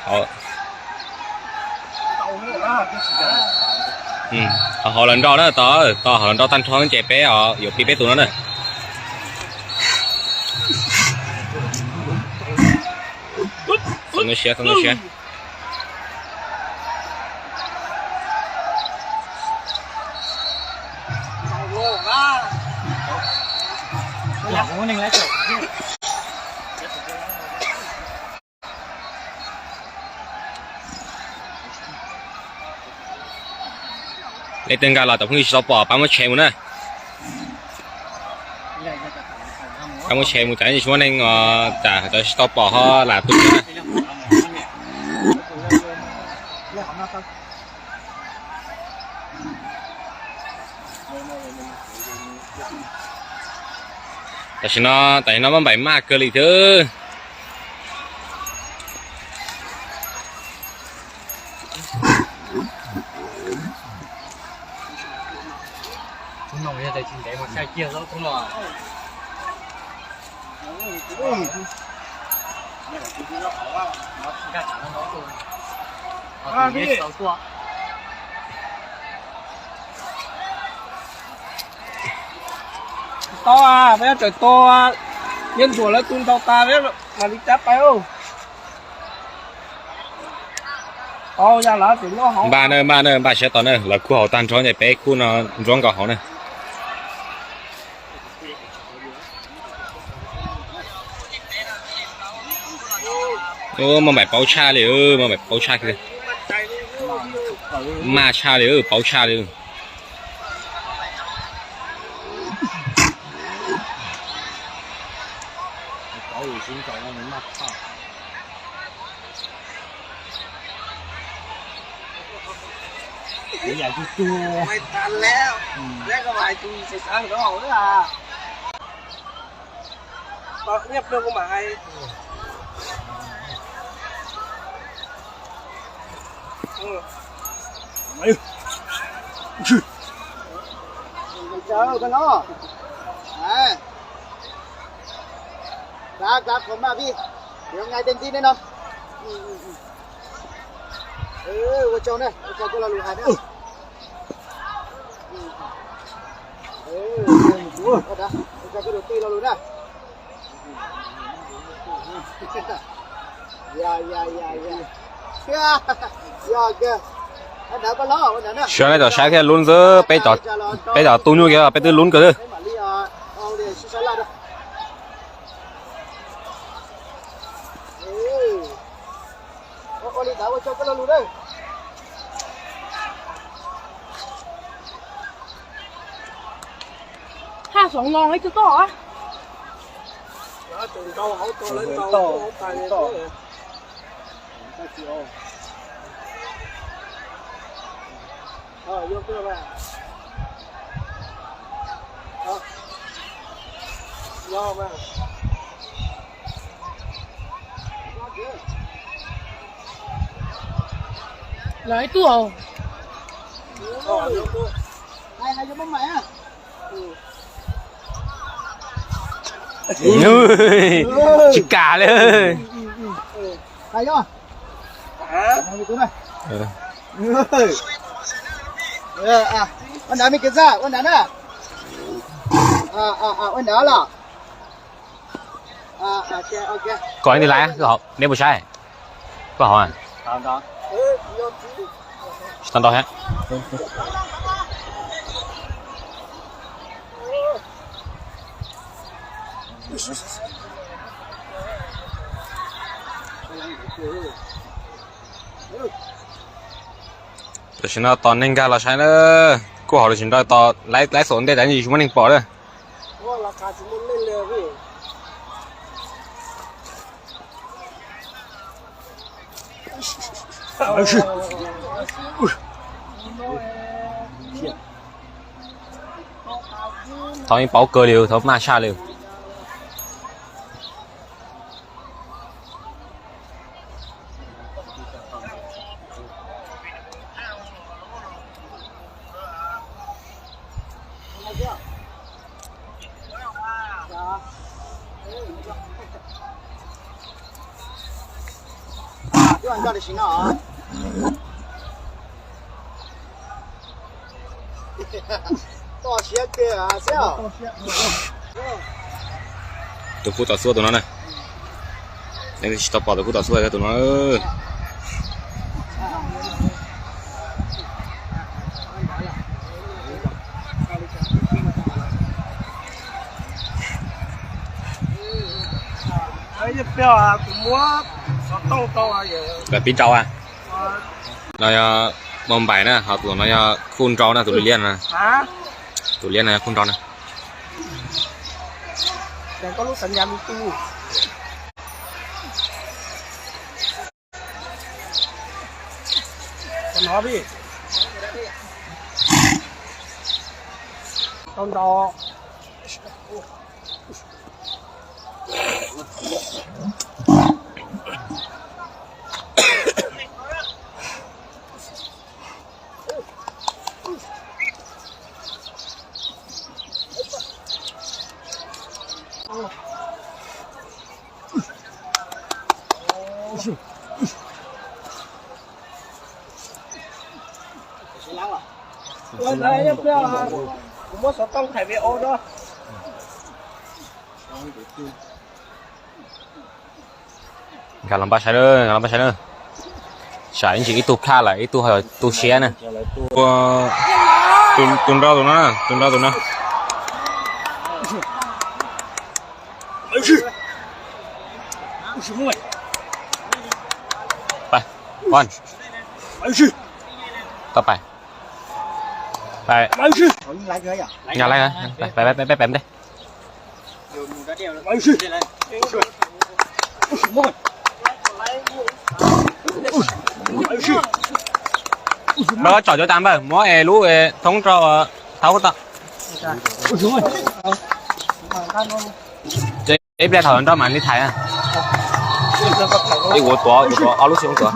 Hauv, hauv los nrau na, tos tos hauv los nrau tag nrho ces peb os, yuav pib peb tus no na. Txhob nyuaj siab, txhob nyuaj siab. Leej twg nkag los cov phooj ywg tsis tau pom pab muab share mus na. Pab muab share mus, cov tsis muaj neeg os, tsam cov tsis tau pom ho lam tu na. Tam sim no, tam sim no maj npaim maj kawg li thiab. Tau, peb tseem tua, Nyiaj Ntxuam lawv tu ntau tas, peb mam li cab pais. Npaj na, npaj na, npaj siab tos na, lawv kuj haus tag nrho ces peb kuj no ntsuab nkaus hauv na. Maj npaim paub tshaj li, maj npaim paub tshaj li. Maj tshaj li, paub tshaj li. Koj no, kab kab qhov maj vij, yuav ngai tej ntib nej no. Ua tsaug na, ua tsaug koj lo lus hais na. Ua tsaug koj tus tij lo lus na. Sawv daws saib thiaj lub ntxwb, peb cov tu nyuj kiag peb twb lub kawg. Haj xoov no ib tug toj. Lawv ib tug. Tsis kam li. Ua nrad me kev txaj, ua nrad na. Ua nrad los. Koj ib ntij laiv, neb puas saib? Koj hov. Tsis tau nrau thiab. Tam sim no tos neeg nkag los saib na. Kuj hauv lub tsis nrau tos laiv xom ntej tas tsis muaj neeg pom na. Thaum paub kawg li, thaum maj tshaj li. Tus kub tom xuab tus no na. Nej tsis tau pom tus kub tom xuab tus no. Pib rau a. No yog Mos Npaim na, ho tus no yog Khuj Nrau na, tus liab liab no. Tus liab no yog Khuj Nrau na. Nkag los npaj saib na, nkag los npaj saib na. Tsam ib ntsis ib tug phaj lawm ib tug tu siab na. Tus nrau tus no, tus nrau tus no. Pais, pais, pais, pais, pais. Npawg tsom cov tas npawg, muab es lub thoob rau thaub tau. Ib pliag thaum nroj mam li thaiv. Ib kuv tuav, kuv tuav ob lub xyoo tuav.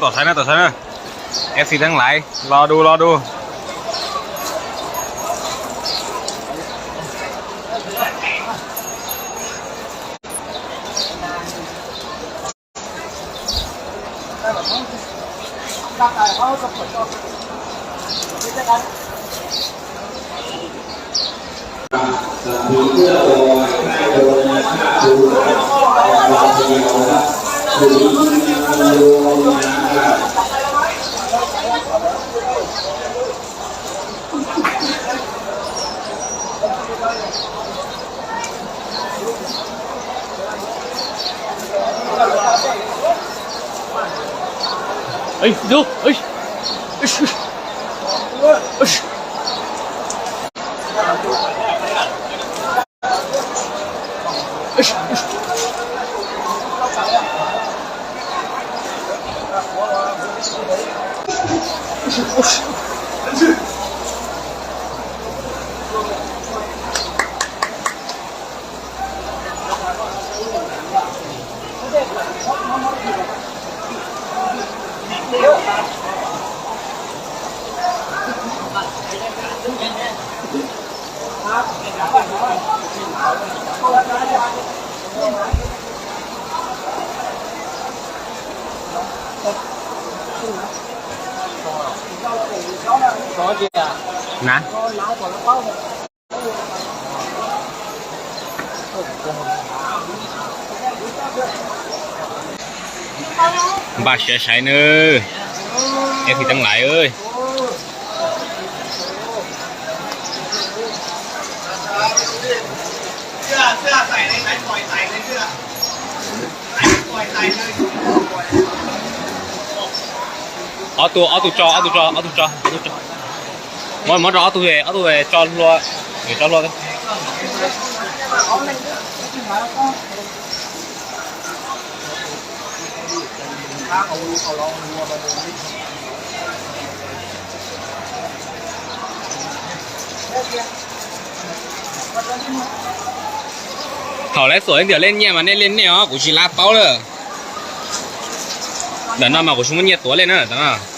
Tom saib na, tom saib na. F C Teeb Laiv, lo du, lo du. Na. Npaj siab saib nawb, F C Teeb Laiv. Ob tug, ob tug tso, ob tug tso, ob tug tso, ob tug tso. Muab, muab rau ob tug, ob tug tso hlua, tso hlua. Thaum lawv xuam tias lej nyiaj mas nej lej nej os, kuv tsis lab paub lawm. Ntawm no mas kuv tsis muaj nyiaj tuav lej na, ntawm no.